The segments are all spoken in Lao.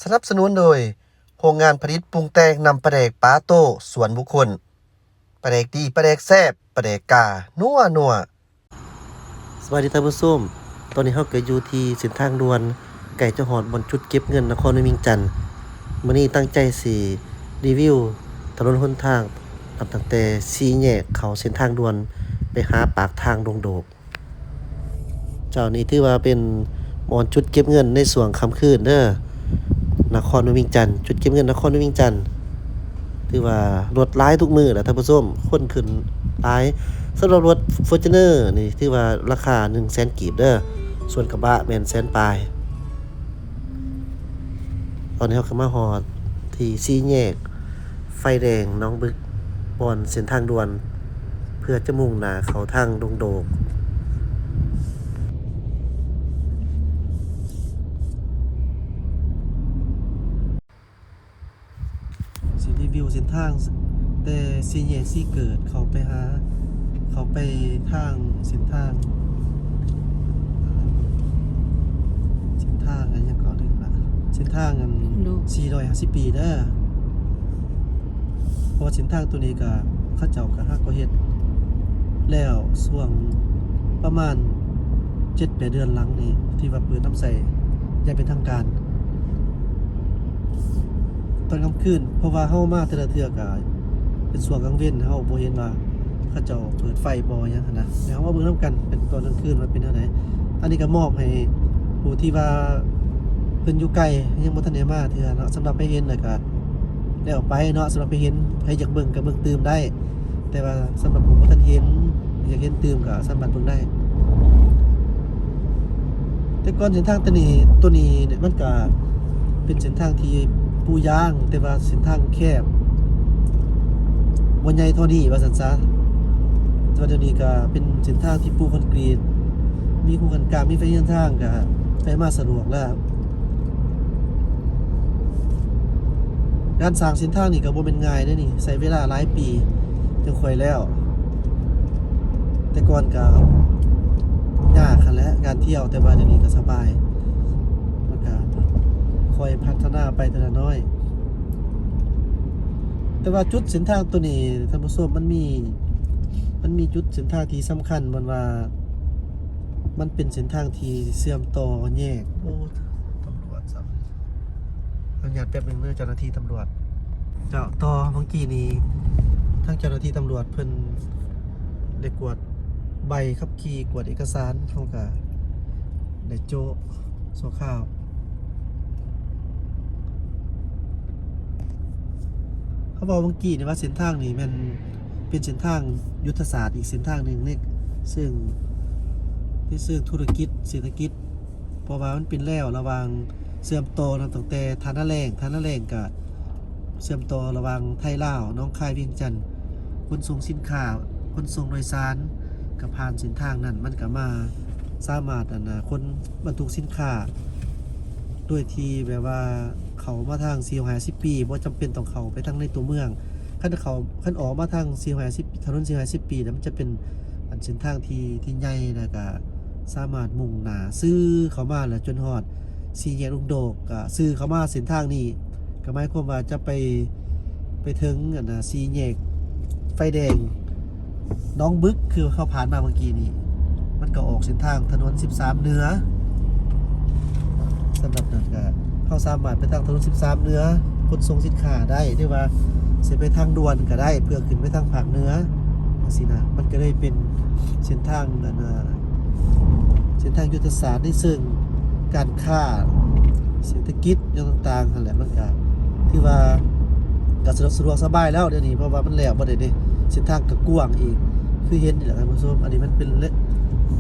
ສະໜັບສະໜູນໂດຍ ໂຮງງານຜະລິດປຸງແຕ່ງນ້ຳປາແດກປາໂຕ້ສ່ວນບຸກຄົນ. ປາແດກດີ, ປາແດກແຊບ, ປາແດກກາ ນົວໆ. ສະບາຍດີທ່ານຜູ້ຊົມ, ຕອນນີ້ເຮົາກໍຢູ່ທີ່ເສັ້ນທາງດ່ວນ ໃກ້ຈະຮອດບ່ອນຈຸດເກັບເງິນນະຄອນຫຼວງວຽງຈັນ. ມື້ນີ້ຕັ້ງໃຈຊິຣີວິວຖະໜົນຫົນທາງ ນັບຕັ້ງແຕ່ສີ່ແຍກເຂົ້າເສັ້ນທາງດ່ວນ ໄປຫາປາກທາງດົງໂດກ. ເຈົ້າ ນີ້ຖືວ່າເປັນບ່ອນຈຸດເກັບເງິນໃນຊ່ວງຄ່ຳຄືນເດີ ນະຄອນຫຼວງວຽງຈັນ, ຈຸດເກັບເງິນນະຄອນຫຼວງວຽງຈັນ. ຖືວ່າລົດຫຼາຍທຸກມື້ແຫຼະທ່ານຜູ້ຊົມ, ຄົນຂຶ້ນຫຼາຍ. ສຳລັບລົດຟໍຈູນເນີນີ້ ຖືວ່າລາຄາໜຶ່ງແສນກີບເດີ, ສ່ວນກະບະແມ່ນແສນປາຍ. ຕອນນີ້ເຮົາກໍມາຮອດທີ່ສີ່ແຍກໄຟແດງໜອງບຶກ ບ່ອນເສັ້ນທາງດ່ວນ ເພື່ອຈະມຸ່ງໜ້າເຂົ້າທາງດົງໂດກ. ຊິຣີວິວເສັ້ນທາງແຕ່ສີ່ແຍກສີເກີດ ເຂົ້າໄປຫາ ເຂົ້າໄປທາງເສັ້ນທາງ ເສັ້ນທາງອັນຫຍັງເກາະ ລືມລະ ເສັ້ນທາງອັນສີ່ຮ້ອຍຫ້າສິບປີເດີ. ເພາະວ່າເສັ້ນທາງໂຕນີ້ກະ ເຂົາເຈົ້າກະຫາກໍເຮັດແລ້ວ ຊ່ວງປະມານເຈັດແປດເດືອນຫຼັງນີ້ ທີ່ວ່າເປີດນຳໃຊ້ຢ່າງເປັນທາງການ ຕອນກາງຄືນ. ເພາະວ່າເຮົາມາແຕ່ລະເທື່ອກະເປັນຊ່ວງກາງເວັນ ເຮົາບໍ່ເຫັນວ່າເຂົາເຈົ້າເປີດໄຟບໍ່ຫຍັງຫັ້ນນະ. ແລ້ວເຮົາມາເບິ່ງນຳກັນ ເປັນຕອນກາງຄືນວ່າເປັນແນວໃດ. ອັນນີ້ກະມອບໃຫ້ຜູ້ທີ່ວ່າເພິ່ນຢູ່ໄກ ຍັງບໍ່ທັນໄດ້ມາເທື່ອເນາະ. ສຳລັບໃຜເຫັນແລ້ວກະແລ້ວໄປເນາະ, ສຳລັບໃຜເຫັນ ໃຜຢາກເບິ່ງກະເບິ່ງຕື່ມໄດ້. ແຕ່ວ່າສຳລັບຜູ້ບໍ່ທັນເຫັນ ຢາກເຫັນຕື່ມກໍສາມາດເບິ່ງໄດ້. ແຕ່ກ່ອນເສັ້ນທາງໂຕນີ້ ໂຕນີ້ເນຍ ມັນກະເປັນເສັ້ນທາງທີ່ປູຢາງ, ແຕ່ວ່າເສັ້ນທາງແຄບ ບໍ່ໃຫຍ່ເທົ່ານີ້ວ່າຊັ້ນຊະ. ແຕ່ວ່າດຽວນີ້ກະເປັນເສັ້ນທາງທີ່ປູຄອນກຣີດ ມີຄູຂັ້ນກາງ ມີໄຟເຮືອນທາງ ກະໄປມາສະດວກແລ້ວ. ການສ້າງເສັ້ນທາງນີ້ກໍບໍ່ແມ່ນງ່າຍເດ້ນີ້, ໃຊ້ເວລາຫຼາຍປີຈັ່ງຄ່ອຍແລ້ວ. ແຕ່ກ່ອນກໍຍາກຫັ້ນແຫຼະການທ່ຽວ, ແຕ່ວ່າດຽວນີ້ກໍສະບາຍ, ມັນກໍຄ່ອຍພັດທະນາໄປເທື່ອລະໜ້ອຍ. ແຕ່ວ່າຈຸດເສັ້ນທາງໂຕນີ້ ທ່ານຜູ້ຊົມ, ມັນມີ ມັນມີຈຸດເສັ້ນທາງທີ່ສຳຄັນ, ມັນວ່າ ມັນເປັນເສັ້ນທາງທີ່ເຊື່ອມຕໍ່ແຍກ ໂອ້ ຕຳຫຼວດຊ້ຳ. ອະນຸຍາດແປັບໜຶ່ງເດີ ເຈົ້າໜ້າທີ່ຕຳຫຼວດ. ເຈົ້າ ຕໍ່ເມື່ອກີ້ນີ້ ທາງເຈົ້າໜ້າທີ່ຕຳຫຼວດເພິ່ນໄດ້ກວດໃບຂັບຂີ່, ກວດເອກະສານ, ເຮົາກະໄດ້ໂຈະຊົ່ວຄາວ. ເຮົາເວົ້າເມື່ອກີ້ນີ້ວ່າເສັ້ນທາງນີ້ແມ່ນ ເປັນເສັ້ນທາງຍຸດທະສາດອີກເສັ້ນທາງໜຶ່ງໃນເຊີງ ໃນເຊີງທຸລະກິດເສດຖະກິດ, ເພາະວ່າມັນເປັນແລວລະຫວ່າງເຊື່ອມຕໍ່ນຳຕັ້ງແຕ່ທ່ານາແລ້ງ, ທ່ານາແລ້ງກະເຊື່ອມຕໍ່ລະຫວ່າງໄທລາວ, ໜອງຄາຍ, ວຽງຈັນ, ຂົນສົ່ງສິນຄ້າ, ຂົນສົ່ງໂດຍສານ ກະຜ່ານເສັ້ນທາງນັ້ນ, ມັນກະມາສາມາດ ອັນນະ ຂົນບັນທຸກສິນຄ້າ ໂດຍທີ່ແບບວ່າເຂົ້າມາທາງສີ່ຮ້ອຍຫ້າສິບປີ ບໍ່ຈຳເປັນຕ້ອງເຂົ້າໄປທາງໃນຕົວເມືອງ. ຄັນເຂົ້າ ຄັນອອກມາທາງສີ່ຮ້ອຍຫ້າສິບ ຖະໜົນສີ່ຮ້ອຍຫ້າສິບປີນະ ມັນຈະເປັນອັນເສັ້ນທາງທີ່ ທີ່ໃຫຍ່ ແລ້ວກະສາມາດມຸ່ງໜ້າຊື່ເຂົ້າມາ ແລ້ວຈົນຮອດສີ່ແຍກດົງໂດກ ກະຊື່ເຂົ້າມາເສັ້ນທາງນີ້ ກະໝາຍຄວາມວ່າຈະໄປ ໄປເຖິງອັນນະ ສີ່ແຍກໄຟແດງໜອງບຶກ ຄືເຮົາຜ່ານມາເມື່ອກີ້ນີ້ ມັນກໍອອກເສັ້ນທາງຖະໜົນສິບສາມເໜືອ. ສຳລັບນັ້ນກະ ເຮົາສາມາດໄປທາງຖະໜົນສິບສາມເໜືອ ຂົນສົ່ງສິນຄ້າໄດ້ ຫຼືວ່າຊິໄປທາງດ່ວນກໍໄດ້ ເພື່ອຂຶ້ນໄປທາງພາກເໜືອ ຈັ່ງຊີ້ນະ. ມັນກໍເລີຍເປັນເສັ້ນທາງອັນນະ ເສັ້ນທາງຍຸດທະສາດໃນເຊີງການຄ້າ ເສດຖະກິດ ຫຍັງຕ່າງໆຫັ້ນແຫຼະ. ມັນກະຖືວ່າກະສະດວກ ສະດວກສະບາຍແລ້ວດຽວນີ້ ເພາະວ່າມັນແລ້ວໝົດແລ້ວເດ້ ເສັ້ນທາງກະກວ້າງອີກ ຄືເຫັນນີ້ແຫຼະທ່ານຜູ້ຊົມ. ອັນນີ້ມັນເປັນ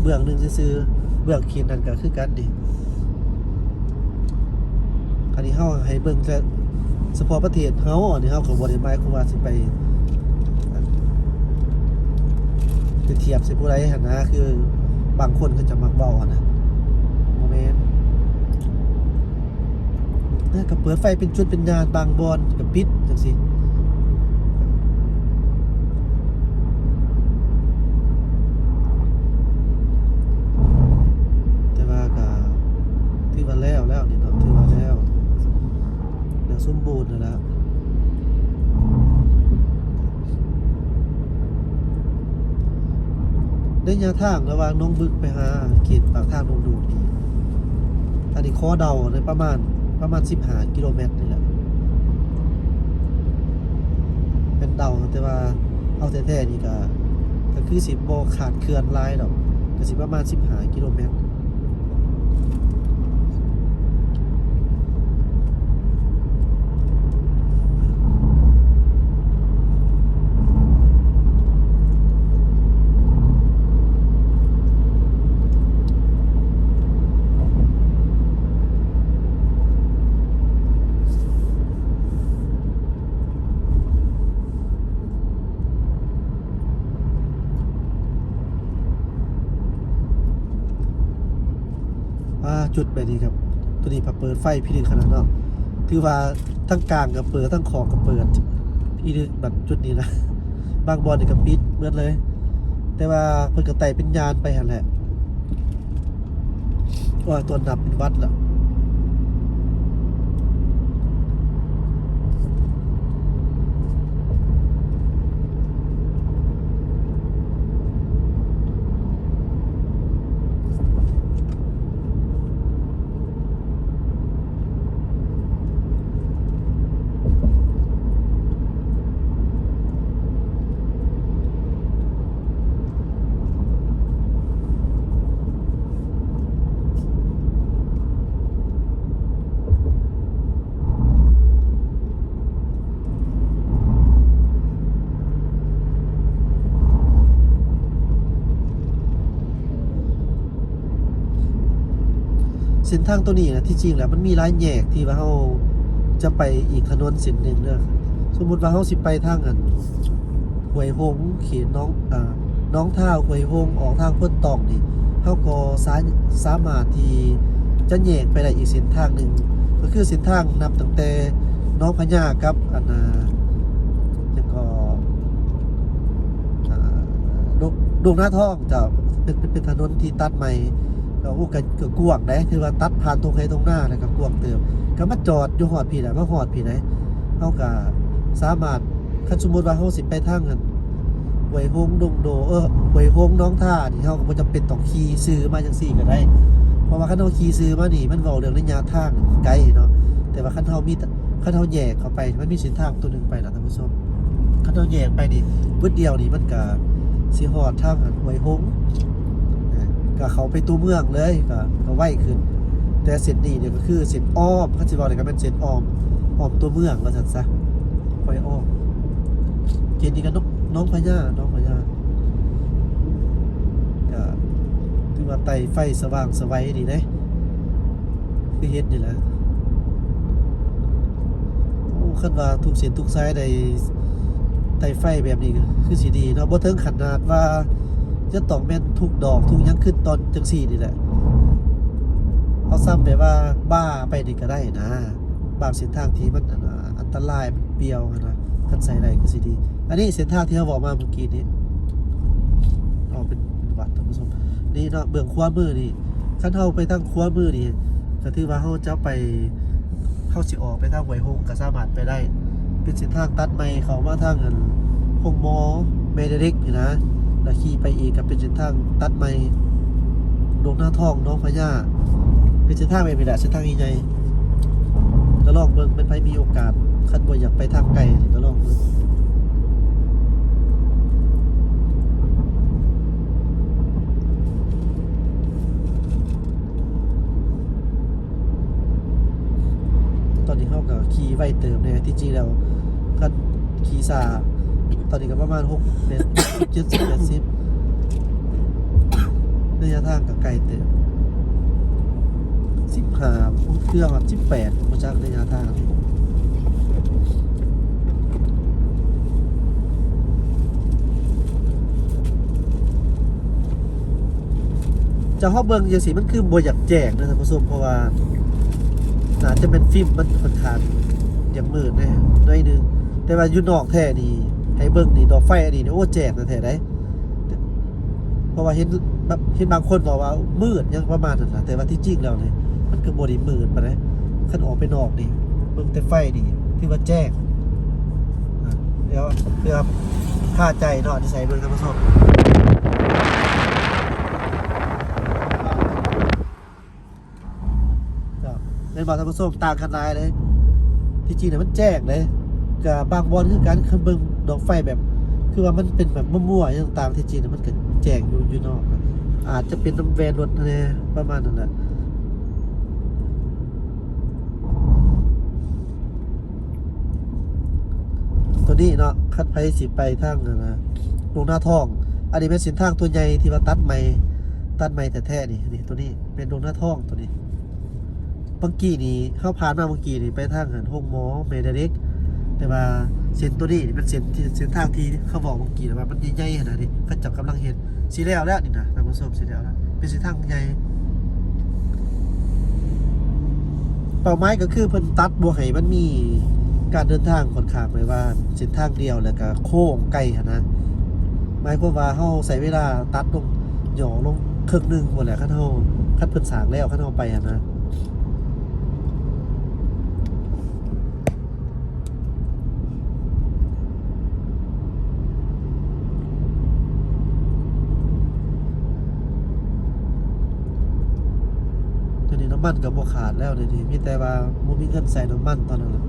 ເບື້ອງໜຶ່ງຊື່ໆ ເບື້ອງເຂດນັ້ນກະຄືກັນນີ້. ອັນນີ້ເຮົາໃຫ້ເບິ່ງແຕ່ສະເພາະປະເທດເຮົາ, ອັນນີ້ເຮົາກໍບໍ່ໄດ້ໝາຍຄວາມວ່າຊິໄປ ໄປທຽບໃສ່ຜູ້ໃດຫັ້ນນະ ຄືບາງຄົນເຂົາຈະມັກເວົ້າຫັ້ນນະ ບໍ່ແມ່ນ. ເອີ ກໍເປີດໄຟເປັນຈຸດເປັນຍານ ບາງບ່ອນກໍປິດຈັ່ງຊີ້. ແຕ່ວ່າກໍຖືວ່າແລ້ວແລ້ວນີ້ເນາະ ຖືວ່າແລ້ວ. ໂພດຫັ້ນລະ. ໄລຍະທາງລະຫວ່າງໜອງບຶກໄປຫາເຂດປາກທາງດົງດູກນີ້ ອັນນີ້ຂໍເດົາໄດ້ປະມານ ປະມານສິບຫ້າກິໂລແມັດນີ້ແຫຼະ ແມ່ນເດົາ. ແຕ່ວ່າເອົາແທ້ໆນີ້ກະ ກະຄືຊິບໍ່ຂາດເຄື່ອນຫຼາຍດອກ ກະຊິປະມານສິບຫ້າກິໂລແມັດ. ອ່າ ຈຸດແບບນີ້ຄັບ ໂຕນີ້ພັດເປີດໄຟພິລຶກຂະໜາດເນາະ. ຖືວ່າທັງກາງກໍເປີດ ທັງຂອບກໍເປີດ ພິລຶກບັດຈຸດນີ້ນະ. ບາງບ່ອນນີ້ກໍປິດເບິດເລີຍ ແຕ່ວ່າເພິ່ນກໍໄຕ່ເປັນຍານໄປຫັ້ນແຫຼະ. ໂອ້ຍ ຕົວໜັກເປັນຫວັດລະ. ເສັ້ນທາງໂຕນີ້ນະ ທີ່ຈິງແລ້ວມັນມີຫຼາຍແຍກທີ່ວ່າເຮົາຈະໄປອີກຖະໜົນເສັ້ນໜຶ່ງເດີ. ສົມມຸດວ່າເຮົາຊິໄປທາງອັນຫ້ວຍຫົງ ເຂດໜອງ ອາ ໜອງທາວ ຫ້ວຍຫົງ ອອກທາງໂພນຕອງນີ້ ເຮົາກໍສາ ສາມາດທີ່ຈະແຍກໄປໄດ້ອີກເສັ້ນທາງໜຶ່ງ ກໍຄືເສັ້ນທາງນັບຕັ້ງແຕ່ໜອງພະຍາກັບອັນ ອາ ແລ້ວກໍ ອາ ດົງ ດົງນາທອງ ເຈົ້າ ເປັນ ເປັນ ເປັນຖະໜົນທີ່ຕັດໃໝ່ ກໍ ໂອ້ ກໍ ກໍກວ້າງເດ້ ຖືວ່າຕັດຜ່ານທົ່ງໄຮ່ທົ່ງນາ ແລ້ວກໍກວ້າງເຕີບ ກໍມາຈອດຢູ່ຮອດພີ້ແຫຼະ ມາຮອດພີ້ເດ້. ເຮົາກໍສາມາດ ຄັນສົມມຸດວ່າເຮົາຊິໄປທາງອັນຫ້ວຍຫົງ ດົງໂດ ເອີ ຫ້ວຍຫົງ ໜອງທານີ້ ເຮົາກໍບໍ່ຈຳເປັນຕ້ອງຂີ່ຊື່ມາຈັ່ງຊີ້ກໍໄດ້ ເພາະວ່າຄັນເຮົາຂີ່ຊື່ມານີ້ ມັນເວົ້າເລື່ອງໄລຍະທາງໄກເນາະ. ແຕ່ວ່າຄັນເຮົາມີ ຄັນເຮົາແຍກເຂົ້າໄປ ມັນມີເສັ້ນທາງໂຕໜຶ່ງໄປລະ ທ່ານຜູ້ຊົມ. ຄັນເຮົາແຍກໄປນີ້ ບຶດດຽວນີ້ມັນກະຊິຮອດທາງອັນຫ້ວຍຫົງ ເອີ ກະເຂົ້າໄປຕົວເມືອງເລີຍ ກະ ກະໄວຂຶ້ນ. ແຕ່ເສັ້ນນີ້ນີ້ກໍຄືເສັ້ນອ້ອມ ຄັນຊິເວົ້ານີ້ກໍແມ່ນເສັ້ນອ້ອມ ອ້ອມຕົວເມືອງວ່າຊັ້ນຊະ ຄ່ອຍອ້ອມ. ເຂດນີ້ກໍໜອງ ໜອງພະຍາ ໜອງພະຍາ ກະຖືວ່າໄຕ້ໄຟສະຫວ່າງສະໄຫວດີເດ້. ຄືເຮັດນີ້ແຫຼະ. ໂອ້ ຄັນວ່າທຸກເສັ້ນທຸກສາຍໄດ້ໄຕ້ໄຟແບບນີ້ກໍຄືຊິດີເນາະ ບໍ່ເຖິງຂະໜາດວ່າຈະຕ້ອງແມ່ນທຸກດອກທຸກຫຍັງຄືຕອນຈັ່ງຊີ້ນີ້ແຫຼະ. ເອົາຊ້ຳແບບວ່າບາໄປນີ້ກໍໄດ້ນະ ບາງເສັ້ນທາງທີ່ມັນ ອັນ ອັນຕະລາຍ ມັນປ່ຽວຫັ້ນນະ ຄັນໃຊ້ໄດ້ຄືຊິດີ. ອັນນີ້ເສັ້ນທາງທີ່ເຮົາເວົ້າມາເມື່ອກີ້ນີ້ ເອົາເປັນ ເປັນວັດ ທ່ານຜູ້ຊົມ ນີ້ເນາະ ເບື້ອງຂວາມືນີ້ ຄັນເຮົາໄປທາງຂວາມືນີ້ ກໍຖືວ່າເຮົາຈະໄປ ເຮົາຊິອອກໄປທາງຫ້ວຍຫົງກໍສາມາດໄປໄດ້ ເປັນເສັ້ນທາງຕັດໃໝ່ເຂົ້າມາທາງອັນໂຮງໝໍແມ່ເດັກນີ້ນະ ແລ້ວຂີ່ໄປອີກກໍເປັນເສັ້ນທາງຕັດໃໝ່ ດົງນາທອງ ໜອງພະຍາ ເປັນເສັ້ນທາງແບບນີ້ແຫຼະ ເສັ້ນທາງໃຫຍ່ໆ ກໍລອງເບິ່ງ ແມ່ນໃຜມີໂອກາດ ຄັນບໍ່ຢາກໄປທາງໄກກໍລອງເບິ່ງ. ຕອນນີ້ເຮົາກໍຂີ່ໄວເຕີບແດ່ ທີ່ຈິງແລ້ວຄັນຂີ່ຊ້າ ຕອນນີ້ກໍປະມານຫົກ ແປດ ເຈັດສິບ ແປດສິບ ໄລຍະທາງກໍໄກເຕີບ ສິບຫ້າ ເກືອບຮອດສິບແປດ ບໍ່ຈັກໄລຍະທາງ. ເຈົ້າ ເຮົາເບິ່ງຈັ່ງຊີ້ ມັນຄືບໍ່ຢາກແຈ້ງນະທ່ານຜູ້ຊົມ ເພາະວ່າໜ້າຈະແມ່ນຟິມມັນຂ້ອນຂ້າງຢາກມືດແດ່ໜ້ອຍໜຶ່ງ ແຕ່ວ່າຢູ່ນອກແທ້ນີ້ ໃຫ້ເບິ່ງນີ້ ດອກໄຟອັນນີ້ນີ້ ໂອ້ ແຈ້ງແທ້ໆເດ້. ເພາະວ່າເຫັນແບບ ເຫັນບາງຄົນເວົ້າວ່າມືດຫຍັງປະມານນັ້ນນະ ແຕ່ວ່າທີ່ຈິງແລ້ວນີ້ ມັນກໍບໍ່ໄດ້ມືດປານໃດ. ຄັນອອກໄປນອກນີ້ ເບິ່ງແຕ່ໄຟນີ້ ຖືວ່າແຈ້ງ. ອ່າ ດຽວ ເພື່ອພາໃຈເນາະ ຊິໃສ່ເບິ່ງທ່ານຜູ້ຊົມ. ເນາະ ແມ່ນບໍ່ທ່ານຜູ້ຊົມ? ຕ່າງກັນຫຼາຍເດ້. ທີ່ຈິງນະມັນແຈ້ງເດ້ ກະບາງບ່ອນຄືກັນ. ຄັນເບິ່ງດອກໄຟແບບ ຄືວ່າມັນເປັນແບບມົ້ວໆຫຍັງຕ່າງໆ ທີ່ຈິງນະມັນກະແຈ້ງຢູ່ ຢູ່ນອກ. ອາດຈະເປັນນຳແວ່ນລົດແດ່ ປະມານນັ້ນແຫຼະ. ໂຕນີ້ເນາະ ຄັນໃຜຊິໄປທາງ ອັນນະ ດົງນາທອງ ອັນນີ້ແມ່ນເສັ້ນທາງຕົວໃຫຍ່ທີ່ວ່າຕັດໃໝ່ ຕັດໃໝ່ແທ້ໆ ນີ້ ນີ້ ໂຕນີ້ແມ່ນດົງນາທອງ ໂຕນີ້. ເມື່ອກີ້ນີ້ ເຮົາຜ່ານມາເມື່ອກີ້ນີ້ ໄປທາງ ອັນ ໂຮງໝໍແມ່ດາເດັກ ແຕ່ວ່າເສັ້ນໂຕນີ້ເປັນເສັ້ນທີ່ ເສັ້ນທາງທີ່ເຂົາບອກເມື່ອກີ້ວ່າມັນໃຫຍ່ໆຫັ້ນນະ ນີ້ ເຂົາເຈົ້າກຳລັງເຮັດ ຊິແລ້ວແລ້ວນີ້ນະທ່ານຜູ້ຊົມ ຊິແລ້ວແລ້ວ ເປັນເສັ້ນທາງໃຫຍ່. ເປົ້າໝາຍກໍຄືເພິ່ນຕັດບໍ່ໃຫ້ມັນມີການເດີນທາງຂ້ອນຂ້າງແບບວ່າເສັ້ນທາງດຽວ ແລ້ວກໍໂຄ້ງໄກຫັ້ນນະ. ໝາຍຄວາມວ່າເຮົາໃຊ້ເວລາຕັດລົງ ຫຍໍ້ລົງເຄິ່ງໜຶ່ງພຸ້ນແຫຼະ ຄັນເຮົາ ຄັນເພິ່ນສ້າງແລ້ວ ຄັນເຮົາໄປຫັ້ນນະ. ດຽວນີ້ນ້ຳມັນກໍບໍ່ຂາດແລ້ວ ດຽວນີ້ມີແຕ່ວ່າບໍ່ມີເງິນໃສ່ນ້ຳມັນເທົ່ານັ້ນແຫຼະ.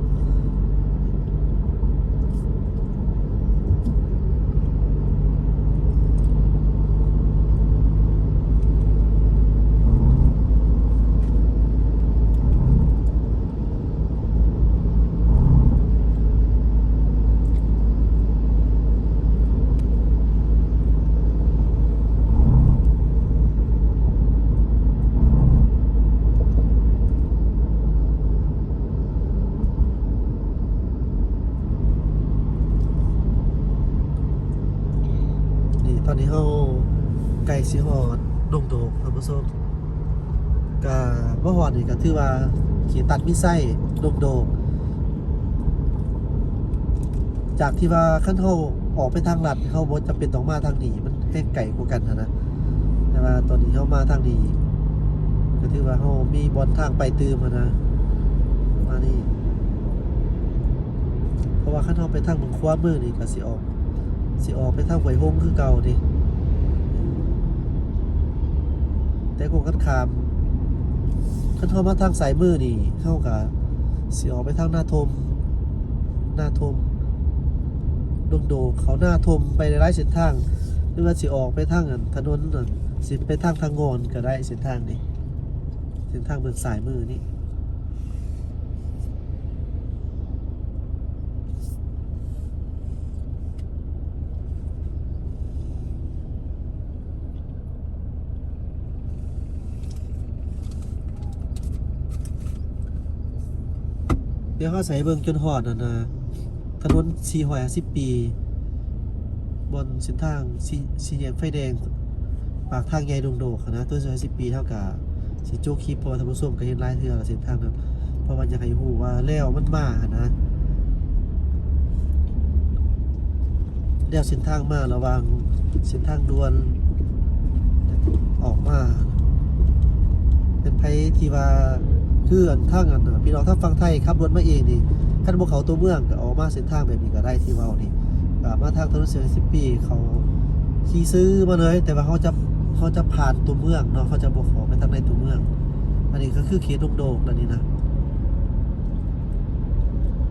ນີ້ ຕອນນີ້ເຮົາໃກ້ຊິຮອດດົງໂດກ ທ່ານຜູ້ຊົມ. ກະມາຮອດນີ້ກະຖືວ່າເຂດຕັດມີໄຊ ດົງໂດກ. ຈາກທີ່ວ່າຄັນເຮົາອອກໄປທາງລັດ ເຮົາບໍ່ຈຳເປັນຕ້ອງມາທາງນີ້ ມັນແຮ່ງໄກກວ່າກັນຫັ້ນນະ. ແຕ່ວ່າຕອນນີ້ເຮົາມາທາງນີ້ ກະຖືວ່າເຮົາມີບ່ອນທາງໄປຕື່ມຫັ້ນນະ ມານີ້. ເພາະວ່າຄັນເຮົາໄປທາງເບື້ອງຂວາມືນີ້ ກະຊິອອກ ຊິອອກໄປທາງຫ້ວຍຫົງຄືເກົ່າເດ້. ແຕ່ກົງກັນຂ້າມ ຄັນເຮົາມາທາງຊ້າຍມືນີ້ ເຮົາກະຊິອອກໄປທາງນາທົມ ນາທົມ ດົງໂດກ ເຂົ້ານາທົມ ໄປຫຼາຍໆເສັ້ນທາງ ຫຼືວ່າຊິອອກໄປທາງ ອັນ ຖະໜົນ ອັນ ຊິໄປທາງທາງງອນກະໄດ້ ເສັ້ນທາງນີ້ ເສັ້ນທາງເບື້ອງຊ້າຍມືນີ້. ດຽວເຮົາໃສ່ເບິ່ງຈົນຮອດ ອັນນະ ຖະໜົນສີ່ຮ້ອຍຫ້າສິບປີ ບ່ອນເສັ້ນທາງ ສີ່ ສີ່ແຍກໄຟແດງ ປາກທາງໃຫຍ່ດົງໂດກຫັ້ນນະ. ຕົວສີ່ຮ້ອຍຫ້າສິບປີ ເຮົາກະຊິໂຈະຄລິບ ເພາະວ່າທ່ານຜູ້ຊົມກະເຫັນຫຼາຍເທື່ອລະເສັ້ນທາງນັ້ນ ເພາະວ່າຢາກໃຫ້ຮູ້ວ່າແລ້ວມັນມາຫັ້ນນະ. ແລ້ວເສັ້ນທາງມາລະຫວ່າງເສັ້ນທາງດ່ວນອອກມາ ເປັນໃຜທີ່ວ່າ ຄືອັນທາງອັນ ພີ່ນ້ອງທາງຝັ່ງໄທຂັບລົດມາເອງນີ້ ຄັນບໍ່ເຂົ້າຕົວເມືອງກະອອກມາເສັ້ນທາງແບບນີ້ກະໄດ້ ທີ່ເວົ້ານີ້ ກະມາທາງຖະໜົນສີ່ຮ້ອຍຫ້າສິບປີ ເຂົາຂີ່ຊື່ມາເລີຍ ແຕ່ວ່າເຮົາຈະ ເຮົາຈະຜ່ານຕົວເມືອງເນາະ ເຮົາຈະບໍ່ເຂົ້າໄປທາງໃນຕົວເມືອງ. ອັນນີ້ກະຄືເຂດດົງໂດກແລ້ວນີ້ນະ.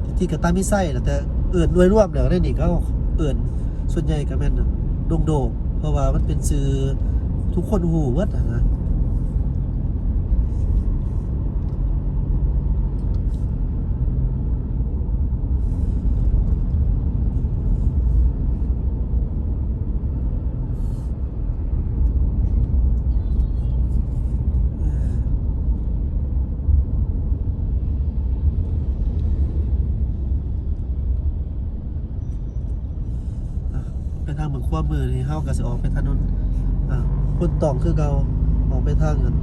ທີ່ ທີ່ກະຕາມີໄຊແຫຼະ ແຕ່ເອີ້ນໂດຍລວມແລ້ວໃນນີ້ເຂົາເອີ້ນ ສ່ວນໃຫຍ່ກະແມ່ນດົງໂດກ ເພາະວ່າມັນເປັນຊື່ທຸກຄົນຮູ້ເບິດຫັ້ນນະ. ໄປທາງເບື້ອງຂວາມືນີ້ ເຮົາກະຊິອອກໄປຖະໜົນ ອາ ໂພນຕອງຄືເກົ່າ ອອກໄປທາງ ອັນ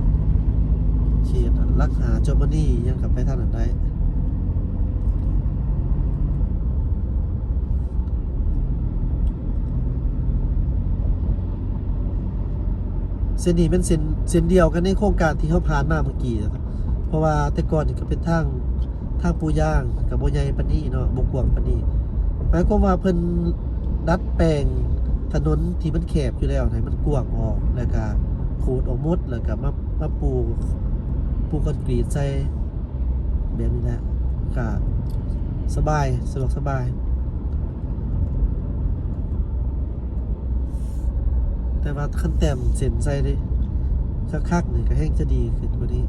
ເຂດ ອັນ ຫຼັກຫ້າ ເຈີມານີ ຫຍັງກະໄປທາງນັ້ນໄດ້. ເສັ້ນນີ້ແມ່ນເສັ້ນ ເສັ້ນດຽວກັນໃນໂຄງການທີ່ເຮົາຜ່ານມາເມື່ອກີ້ ເພາະວ່າແຕ່ກ່ອນນີ້ກະເປັນທາງ ທາງປູຢາງກໍບໍ່ໃຫຍ່ປານນີ້ເນາະ ບໍ່ກວ້າງປານນີ້. ໝາຍຄວາມວ່າເພິ່ນດັດແປງຖະໜົນທີ່ມັນແຄບຢູ່ແລ້ວໃຫ້ມັນກວ້າງອອກ ແລ້ວກໍຂູດອອກໝົດ ແລ້ວກໍມາ ມາປູ ປູຄອນກຣີດໃສ່ແບບນີ້ແຫຼະ ກໍສະບາຍ ສະດວກສະບາຍ. ແຕ່ວ່າຄັນແຕ້ມເສັ້ນໃສ່ເດ້ ຄັກໆ ນີ້ກໍແຮ່ງຈະດີຂຶ້ນກວ່ານີ້.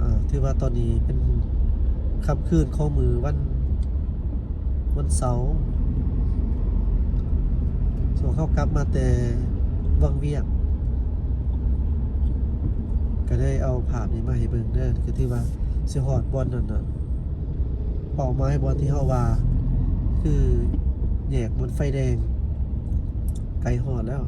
ອ່າ ຖືວ່າຕອນນີ້ເປັນຄ່ຳຄືນຂອງມື້ວັນ ວັນເສົາ ຊ່ວງເຮົາກັບມາແຕ່ວັງວຽງ ກໍໄດ້ເອົາພາບນີ້ມາໃຫ້ເບິ່ງເດີ. ກໍຖືວ່າຊິຮອດບ່ອນນັ້ນນະ ເປົ້າໝາຍບ່ອນທີ່ເຮົາວ່າ ຄືແຍກບ່ອນໄຟແດງ ໃກ້ຮອດແລ້ວ.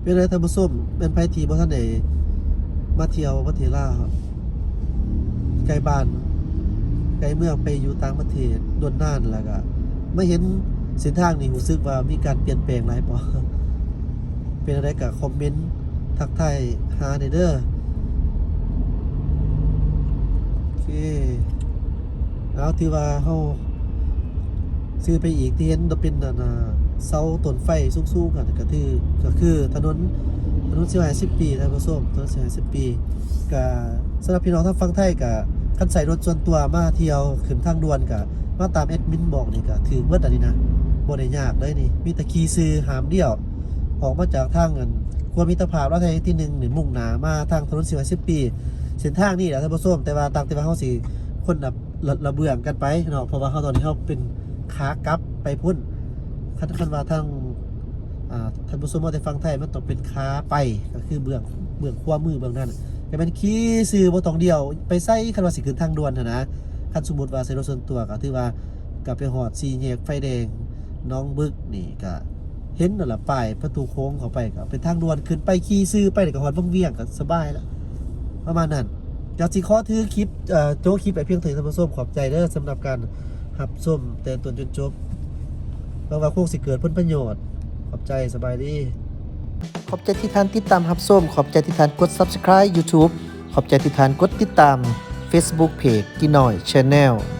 ເປັນໃດທ່ານຜູ້ຊົມ ແມ່ນໃຜທີ່ບໍ່ທັນໄດ້ມາທ່ຽວປະເທດລາວ ໃກ້ບ້ານໃກ້ເມືອງ ໄປຢູ່ຕ່າງປະເທດດົນນານ ແລ້ວກະມາເຫັນເສັ້ນທາງນີ້ ຮູ້ສຶກວ່າມີການປ່ຽນແປງຫຼາຍບໍ່? ເປັນແນວໃດກະຄອມເມັນທັກທາຍຫາແດ່ເດີ. ໂອເຄ ເອົາ ຖືວ່າເຮົາ ຊື່ໄປອີກທີ່ເຫັນເປັນອັນ ອ່າ ເສົາຕົ້ນໄຟສູງໆ ຫັ້ນ ກໍຄື ກໍຄືຖະໜົນ ຖະໜົນສີ່ຮ້ອຍຫ້າສິບປີ ທ່ານຜູ້ຊົມ ຖະໜົນສີ່ຮ້ອຍຫ້າສິບປີ. ກະສຳລັບພີ່ນ້ອງທາງຝັ່ງໄທ ກະຄັນໃຊ້ລົດສ່ວນຕົວມາທ່ຽວຂຶ້ນທາງດ່ວນ ກະມາຕາມແອດມິນບອກນີ້ ກະຖືກເບິດອັນນີ້ນະ ບໍ່ໄດ້ຍາກເລີຍນີ້ ມີແຕ່ຂີ່ຊື່ຫ້າມລ້ຽວ ອອກມາຈາກທາງອັນຂົວມິດຕະພາບລາວໄທທີໜຶ່ງນີ້ ມຸ່ງໜ້າມາທາງຖະໜົນສີ່ຮ້ອຍຫ້າສິບປີ ເສັ້ນທາງນີ້ແຫຼະທ່ານຜູ້ຊົມ. ແຕ່ວ່າຕ່າງແຕ່ວ່າເຮົາຊິຄົນລະ ລະ ລະເບື້ອງກັນໄປເນາະ ເພາະວ່າເຮົາຕອນນີ້ເຮົາເປັນຂາກັບໄປພຸ້ນ. ຄັນ ຄັນວ່າທາງ ອ່າ ທ່ານຜູ້ຊົມມາແຕ່ຝັ່ງໄທ ມັນຕ້ອງເປັນຂາໄປ ກໍຄືເບື້ອງ ເບື້ອງຂວາມືເບື້ອງນັ້ນ ກໍແມ່ນຂີ່ຊື່ບໍ່ຕ້ອງລ້ຽວໄປໃສ ຄັນວ່າຊິຂຶ້ນທາງດ່ວນຫັ້ນນະ. ຄັນສົມມຸດວ່າໃຊ້ລົດສ່ວນຕົວ ກໍຖືວ່າ ກໍໄປຮອດສີ່ແຍກໄຟແດງໜອງບຶກນີ້ ກໍເຫັນນັ້ນລະ ປ້າຍປະຕູໂຂງເຂົ້າໄປ ກໍເປັນທາງດ່ວນຂຶ້ນໄປ ຂີ່ຊື່ໄປ ແລ້ວກໍຮອດວັງວຽງ ກໍສະບາຍລະ ປະມານນັ້ນ. ຢາກຊິຂໍຖືຄລິບ ເອີ ໂຈະຄລິບໄວ້ພຽງເທົ່ານີ້ທ່ານຜູ້ຊົມ ຂອບໃຈເດີສຳລັບການຮັບຊົມແຕ່ຕົ້ນຈົນຈົບ ຫວັງວ່າຄົງຊິເກີດຜົນປະໂຫຍດ. ຂອບໃຈ ສະບາຍດີ. ຂອບໃຈທີ່ທ່ານຕິດຕາມຮັບຊົມ ຂອບໃຈທີ່ທ່ານກົດ Subscribe YouTube ຂອບໃຈທີ່ທ່ານກົດຕິດຕາມ Facebook Page ກີນ້ອຍ Channel.